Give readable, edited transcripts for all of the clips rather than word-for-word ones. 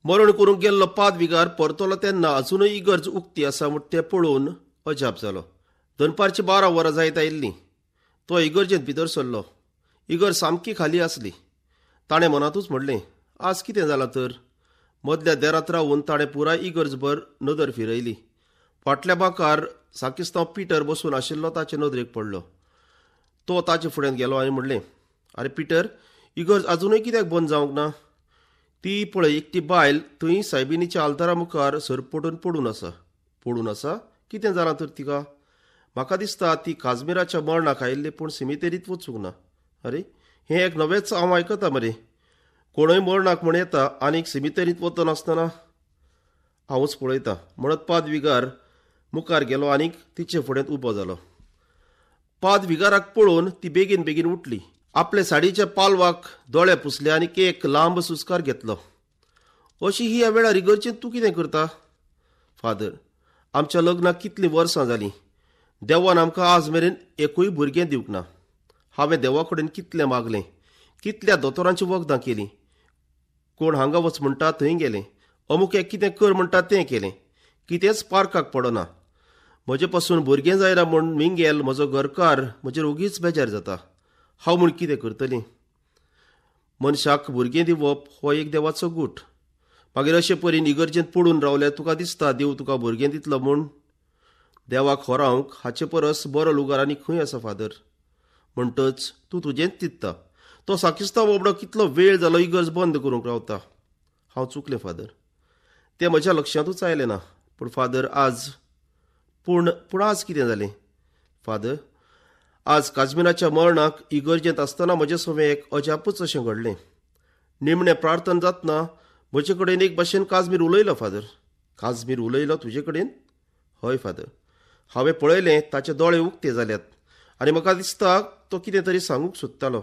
मरण करूंक गेल्लो पाद विगार परतलो तेन्ना अजुनूय इगर्ज उक्ती आसा म्हूण तें पळोवन अजाप जालो. दनपारची 12 वरां जायत आयिल्लीं. तो इगर्जेंत भितर सरलो. इगर्ज सामकी खाली आसली. ताणें मनांतूच म्हणलें, आज कितें जालां तर? मदल्या देरांत रावून ताणें पुराय इगर्जभर नदर फिरयली. फाटल्या बांकार साकिस्तांव पिटर बसून आशिल्लो ताचे नदरेक पडलो. तो ताचे फुड्यान गेलो आनी म्हणलें, आरे पिटर, इगर्ज अजुनूय कित्याक बंद जावंक ना? ती पळय एकटी बायल थंय सायबिनीच्या आल्तारा मुखार सरपटून पडून आसा. पडून आसा? कितें जालां तर तिका? म्हाका दिसता ती काजमीराच्या मरणाक आयिल्ली, पूण सिमितेरीत वचूंक ना. अरे, हें एक नवेंच हांव आयकता मरे. कोणूय मरणाक म्हण येता आनीक सिमितेरींत वचनासतना हांवूच पळयता म्हणत पाद विगार मुखार गेलो आनीक तिचे फुड्यांत उबो जालो. पाद विगाराक पळोवन ती बेगीन बेगीन उठली. आपले साडीच्या पालवाक दोळे पुसले आनी एक लांब सुस्कार घेतलो. अशी ही ह्या वेळार इगर्जेंत तूं कितें करता? फादर, आमच्या लग्नाक कितलीं वर्सां जालीं. देवान आमकां आज मेरेन एकूय भुरगें दिवंक ना. हांवें देवा कडेन कितलें मागलें, कितल्या दोतोरांची वखदां केलीं. कोण हांगा वच म्हणटा थंय गेलें, अमुक एक कितें कर म्हणटा तें केलें. कितेंच पार्काक पडना. म्हजे पासून भुरगें जायना म्हूण मिंगेल म्हजो घरकार म्हजेर ओगीच बेजार जाता. हांव म्हूण कितें करतलीं? मनशाक भुरगें दिवप हो एक देवाचो गूट. मागीर अशे परीन इगर्जेंत पडून रावल्यार तुका दिसता देव तुका भुरगें दितलो म्हूण? देवाक होरावंक हाचे परस बरो लुगार आनी खंय आसा फादर? म्हणटच तूं तुजेंच चिंतता. तो साकिस्तांव बाबडो कितलो वेळ जालो इगर्ज बंद करूंक रावता. हांव चुकलें फादर, तें म्हज्या लक्षांतूच आयलें ना. पूण फादर आज, पूण पूण आज कितें जालें फादर? आज काजमिराच्या मरणाक इगर्जेंत आसतना म्हजे सवें एक अजापूच अशें घडलें. निमणें प्रार्थना जातना म्हजे कडेन एक भाशेन काजमीर उलयलो फादर. काजमीर उलयलो तुजे कडेन? हय फादर. हांवें पळयलें ताचे दोळे उक्ते जाल्यात आनी म्हाका दिसता तो कितें तरी सांगूंक सोदतालो.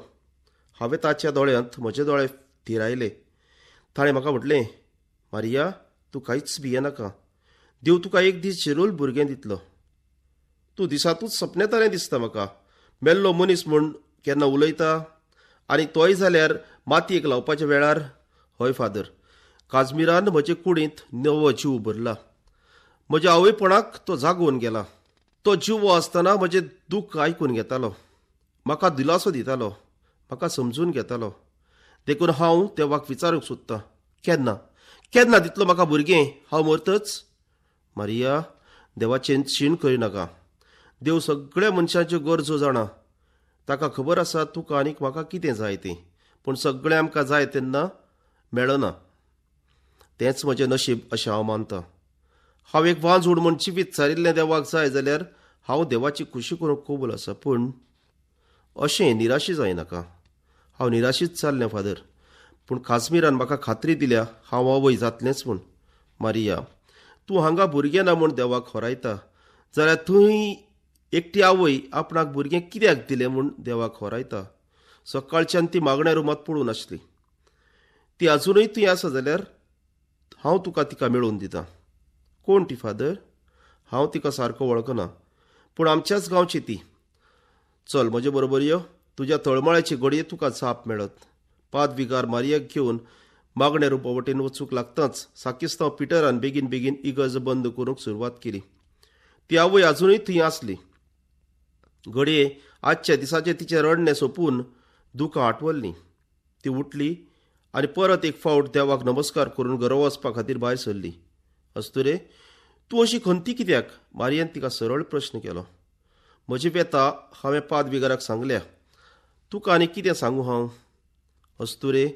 हांवें ताच्या दोळ्यांत म्हजे दोळे थिरायले. ताणें म्हाका म्हटलें, मारिया, तूं कांयच भियेनाका. देव तुका एक दीस जेरूल भुरगें दितलो. तूं दिसांतूच सपनेतालें दिसता म्हाका. मेल्लो मनीस म्हूण केन्ना उलयता? आनी तोय जाल्यार मातयेक लावपाच्या वेळार. हय फादर, काजमीरान म्हजे कुडींत नवो जीव भरला. म्हज्या आवयपणाक तो जागोवन गेला. तो जिवो आसतना म्हजें दुख्ख आयकून घेतालो, म्हाका दिलासो दितालो, म्हाका समजून घेतालो. देखून हांव देवाक विचारूंक सोदतां, केन्ना केन्ना दितलो म्हाका भुरगें? हांव मरतच? मारिया, देवाचें शीण करिनाका. देव सगळ्या मनशांच्यो गरजो जाणा. ताका खबर आसा तुका आनीक म्हाका कितें जाय तें. पूण सगळें आमकां जाय तेन्ना मेळना. तेंच म्हजें नशीब अशें हांव मानतां. हांव एक वांजूड म्हूण जिवीत सारिल्लें देवाक जाय जाल्यार हांव देवाची खुशी करूंक कबूल आसा. पूण अशें निराशी जायनाका. हांव निराशीच जाल्लें फादर, पूण काजमीरान म्हाका खात्री दिल्या हांव आवय जातलेंच म्हूण. मारिया, तूं हांगा भुरगें ना म्हूण देवाक होरायता जाल्यार थंय एकटी आवय आपणाक भुरगें कित्याक दिलें म्हूण देवाक होरायता. सकाळच्यान ती मागण्या रुमांत पडून आसली. ती अजुनूय थंय आसा जाल्यार हांव तुका तिका मेळोवन दितां. कोण ती फादर? हांव तिका सारको वळखना, पूण आमच्याच गांवची ती. चल म्हजे बरोबर यो, तुज्या तळमळ्याची घडये तुका जाप मेळत. पाद विगार मारियाक घेवन मागण्या रुपा वटेन वचूंक लागतांच साकिस्तांव पिटरान बेगीन बेगीन इगर्ज बंद करूंक सुरवात केली. ती आवय अजुनूय थंय आसली. घडये आजच्या दिसाचें तिचें रडणें सोंपून दुकां आठवल्लीं. ती उठली आनी परत एक फावट देवाक नमस्कार करून घरा वचपा खातीर भायर सरली. अस्तुरे, तूं अशी खंती कित्याक? मारियान तिका सरळ प्रश्न केलो. म्हजी व्यथा हांवें पाद विगाराक सांगल्या, तुका आनी कितें सांगूं हांव? अस्तुरे,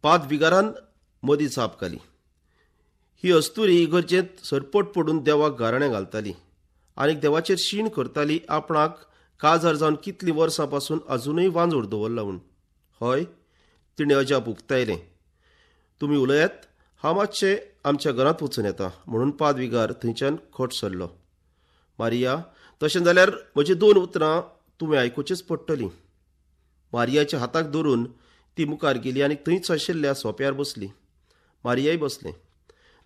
पाद विगारान मदीं जाप घाली. ही अस्तुरी इगर्जेंत सरपट पडून देवाक गाराणें घालताली आनी देवाचेर शीण करताली आपणाक काजार जावन कितलीं वर्सां पासून अजुनूय वांजूड दवरला म्हूण. हय, तिणें अजाप उक्तायलें. तुमी उलयात, हांव मातशें आमच्या घरांत वचून येता म्हणून पाद विगार थंयच्यान खट सरलो. मारिया, तशें जाल्यार म्हजी 2 उतरां तुवें आयकुचीच पडटलीं. मारियाच्या हाताक धरून ती मुखार गेली आनी थंयच आशिल्ल्या सोप्यार बसली. मारियाय बसलें.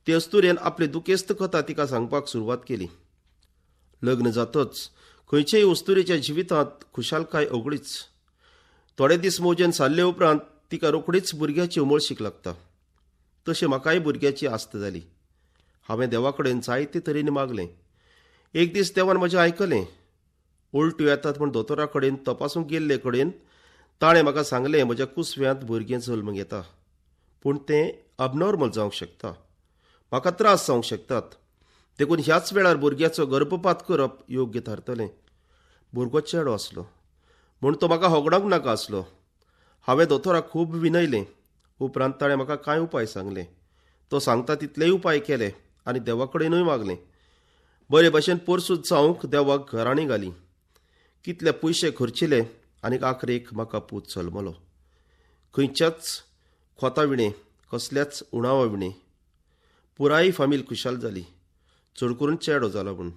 ते अस्तुरेन आपली दुखेस्त कथा तिका सांगपाक सुरवात केली. लग्न जातच खंयचेय अस्तुरेच्या जिवितांत खुशालकाय अवघडीच. थोडे दीस मोजेन सारले उपरांत तिका रोखडीच भुरग्याची उमळशीक लागता. तशें म्हाकाय भुरग्याची आस्त जाली. हांवें देवा कडेन जायते तरेन मागलें. एक दीस देवान म्हजें आयकलें. उलट्यो येतात म्हूण दोतोरा कडेन तपासूंक गेल्ले कडेन ताणें म्हाका सांगलें, म्हज्या कुसव्यांत भुरगें जल्म घेता, पूण तें अबनॉर्मल जावंक शकता, म्हाका त्रास जावंक शकतात, देखून ह्याच वेळार भुरग्याचो गर्भपात करप योग्य थारतलें. भुरगो चेडो आसलो म्हूण तो म्हाका होगडावंक नाका आसलो. हांवें दोतोराक खूब विनयलें. उपरांत ताणें म्हाका कांय उपाय सांगले. तो सांगता तितलेय उपाय केले आनी देवा कडेनूय मागलें. बरे भशेन परसूद जावंक देवाक घराणी घाली. कितले पयशे खर्चिले आनी आखरेक म्हाका पूत जल्मलो. खंयच्याच खोता विणें, कसल्याच उणावा विणें पुराय फामील खुशाल जाली. चड करून चेडो जाला म्हूण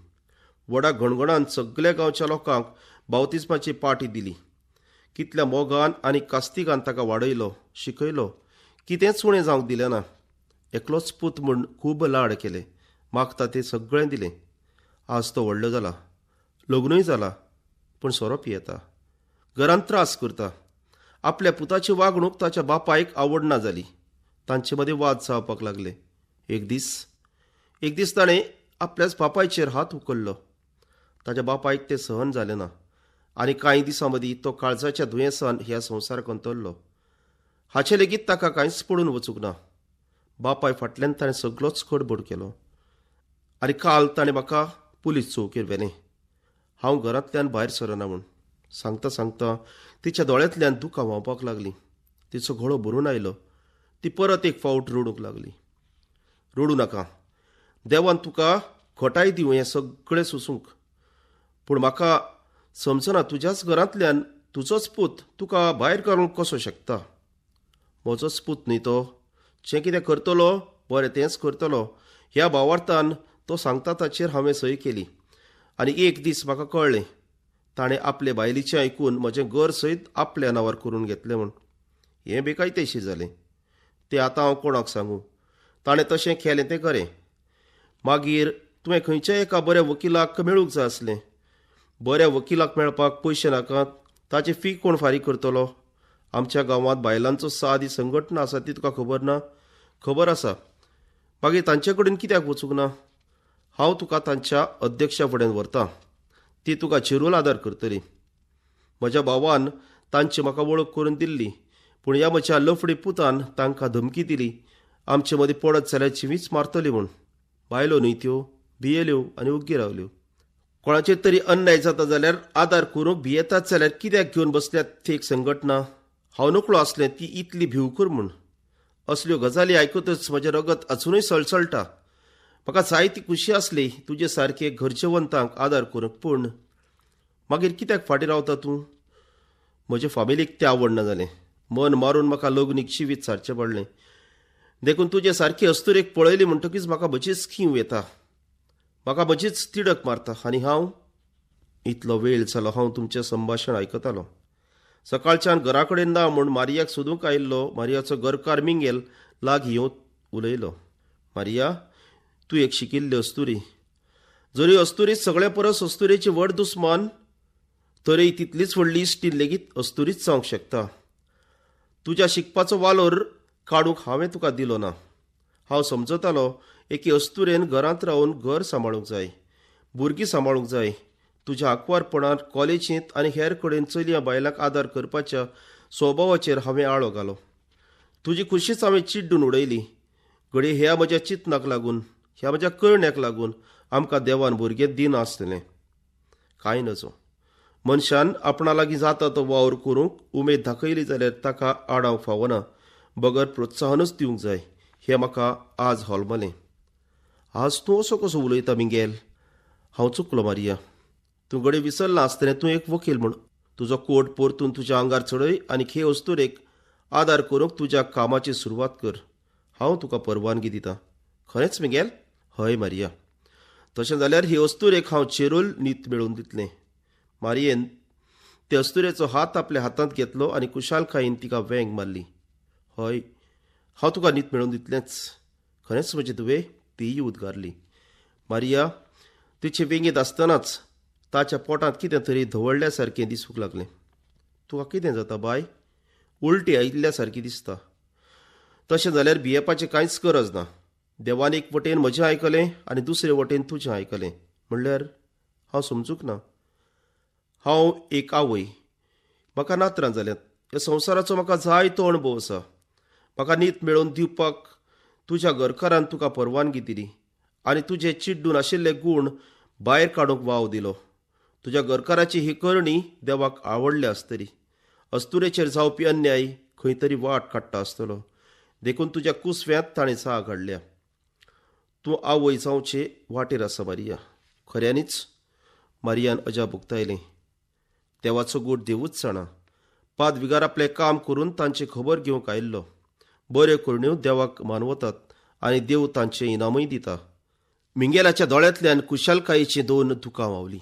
व्हडा घणघणान सगल्या गांवच्या लोकांक बावतिस्माची पार्टी दिली. कितल्या मोगान आनी कास्तिगान ताका वाडयलो, शिकयलो. कितेंच उणें जावंक दिलें ना. एकलोच पूत म्हूण खूब लाड केले. मागता तें सगळें दिलें. आज तो व्हडलो जाला, लग्नूय जाला, पूण सोरो पियेता, घरांत त्रास करता. आपल्या पुताची वागणूक ताच्या बापायक आवडना जाली. तांचे मदीं वाद जावपाक लागले. एक दीस ताणें आपल्याच बापायचेर हात उखल्लो. ताच्या बापायक तें सहन जालें ना आनी कांय दिसां मदीं तो काळजाच्या दुयेंसान ह्या संवसाराक अंतरलो. हाचें लेगीत ताका कांयच पडून वचूंक ना. बापाय फाटल्यान ताणें सगळोच खडबड केलो आनी काल ताणें म्हाका पुलीस चौकेर व्हेलें. हांव घरांतल्यान भायर सरना म्हूण सांगता सांगता तिच्या दोळ्यांतल्यान दुकां व्हांवपाक लागलीं. तिचो गळो भरून आयलो. ती परत एक फावट रडूंक लागली. रडूं नाका, देवान तुका घटाय दिवं हें सगळें सोसूंक, पूण म्हाका समजना तुज्याच घरांतल्यान तुजोच पूत तुका भायर काडूंक कसो शकता? म्हजोच पूत न्ही तो, जें कितें करतलो बरें तेंच करतलो ह्या भावार्थान तो सांगता ताचेर हांवें सही केली. आनी एक दीस म्हाका कळ्ळें ताणें आपले बायलेचें आयकून म्हजें घर सयत आपल्या नांवार करून घेतलें म्हूण. हें बेकायदेशीर जालें. तें आतां हांव कोणाक सांगूं? ताणें तशें केलें तें खरें. मागीर तुवें खंयच्याय एका बऱ्या वकिलाक मेळूंक जाय आसलें. बऱ्या वकिलाक मेळपाक पयशे नाकात, ताची फी कोण फारीक करतलो? आमच्या गांवांत बायलांचो सादी संघटना आसा ती तुका खबर ना? खबर आसा. मागीर तांचे कडेन कित्याक वचूंक ना? हांव तुका तांच्या अध्यक्षा फुड्यान व्हरतां, ती तुका चिरूल आदार करतली. म्हज्या भावान तांची म्हाका वळख करून दिल्ली, पूण ह्या म्हज्या लफडी पुतान तांकां धमकी दिली, आमचे मदीं पडत जाल्यार जिवीच मारतली म्हूण. बायलो न्हय त्यो, भियेल्यो आनी ओग्गी रावल्यो. कोणाचेर तरी अन्याय जाता जाल्यार आदार करूंक भियेतात जाल्यार कित्याक घेवन बसल्यात ती एक संघटना? हांव नकळो आसलें ती इतली भिवकूर म्हूण. असल्यो गजाली आयकतच म्हजें रगत अजुनूय सळसळटा. म्हाका जायती खुशी आसली तुजे सारके घरचेवंतांक आदार करूंक, पूण मागीर कित्याक फाटीं रावता तूं? म्हजे फामिलीक तें आवडना जालें. मन मारून म्हाका लग्नीक जिवीत सारचें पडलें. देखून तुजे सारकी अस्तुरेक पळयली म्हणटकीच म्हाका म्हजीच कीव येता, म्हाका म्हजीच तिडक मारता. आनी हांव इतलो वेळ जालो हांव तुमचें संभाशण आयकतालो. सकाळच्यान घरा कडेन ना म्हूण मारियाक सोदूंक आयिल्लो मारियाचो घरकार मिंगेल लागीं येवन उलयलो. मारिया, तूं एक शिकिल्ली अस्तुरी. जरी अस्तुरी सगळ्या परस अस्तुरेची व्हड दुस्मान, तरी तितलीच व्हडली इश्टीण लेगीत अस्तुरीच जावंक शकता. तुज्या शिकपाचो वालोर काडूंक हांवें तुका दिलो ना. हांव समजतालो एके अस्तुरेन घरांत रावन घर सांबाळूंक जाय, भुरगीं सांबाळूंक जाय. तुज्या आंकवारपणान कॉलेजींत आनी हेर कडेन चलयां बायलांक आदार करपाच्या स्वभावाचेर हांवें आळो घालो. तुजी खुशीच हांवें चिड्डून उडयली. घडये ह्या म्हज्या चिंतनाक लागून, ह्या म्हज्या करण्याक लागून आमकां देवान भुरगें दिना आसतलें. कांय नजो, मनशान आपणा लागीं जाता तो वावर करूंक उमेद दाखयली जाल्यार ताका आडावंक फावना, बगर प्रोत्साहनूच दिवंक जाय हें म्हाका आज होलमलें. आज तूं असो कसो उलयता मिंगेल? हांव चुकलो मारिया, तूं घडये विसरलां आसतलें तूं एक वकील म्हूण. तुजो कोट परतून तुज्या आंगार चडय आनी हे अस्तुरेक आदार करूंक तुज्या कामाची सुरवात कर. हांव तुका परवानगी दितां. खरेंच मिगेल? हय मारिया, तशें जाल्यार ही अस्तुरेक हांव चेरूल नीत मेळोवन दितलें. मारियेन ते अस्तुरेचो हात आपल्या हातांत घेतलो आनी कुशालकायेन तिका वेंग मारली. हय, हांव तुका नीत मेळोवन दितलेंच. खरेंच म्हजे तुवें? तीय उद्गारली. मारिया तिचे वेंगेंत आसतनाच ताच्या पोटांत कितें तरी धवळ्ळ्या सारकें दिसूंक लागलें. तुका कितें जाता बाय? उलटी आयिल्ल्या सारकी दिसता. तशें जाल्यार भियेवपाची कांयच गरज ना. देवान एक वटेन म्हजें आयकलें आनी दुसरे वटेन तुजें आयकलें. म्हणल्यार हांव समजूंक ना. हांव एक आवय, म्हाका नातरां जाल्यात. ह्या संवसाराचो म्हाका जायतो अणभव आसा. म्हाका नीत मेळोवन दिवपाक तुज्या घरकारान तुका परवानगी दिली आनी तुजे चिड्डून आशिल्ले गूण भायर काडूंक वाव दिलो. तुज्या घरकाराची ही करणी देवाक आवडल्या आसतली. अस्तुरेचेर जावपी अन्याय खंय तरी वाट काडटा आसतलो, देखून तुज्या कुसव्यांत ताणें जाग हाडल्या. तूं आवय जावचे वाटेर आसा मारिया. खऱ्यांनीच? मारियान अजाप उक्तायलें. देवाचो गूट देवूच जाणा. पादविगार आपलें काम करून तांची खबर घेवंक आयिल्लो. बऱ्यो करण्यो देवाक मानवतात आनी देव तांचें इनामूय दिता. मिंगेलाच्या दोळ्यांतल्यान कुशालकायेचीं दोन दुकां व्हांवलीं.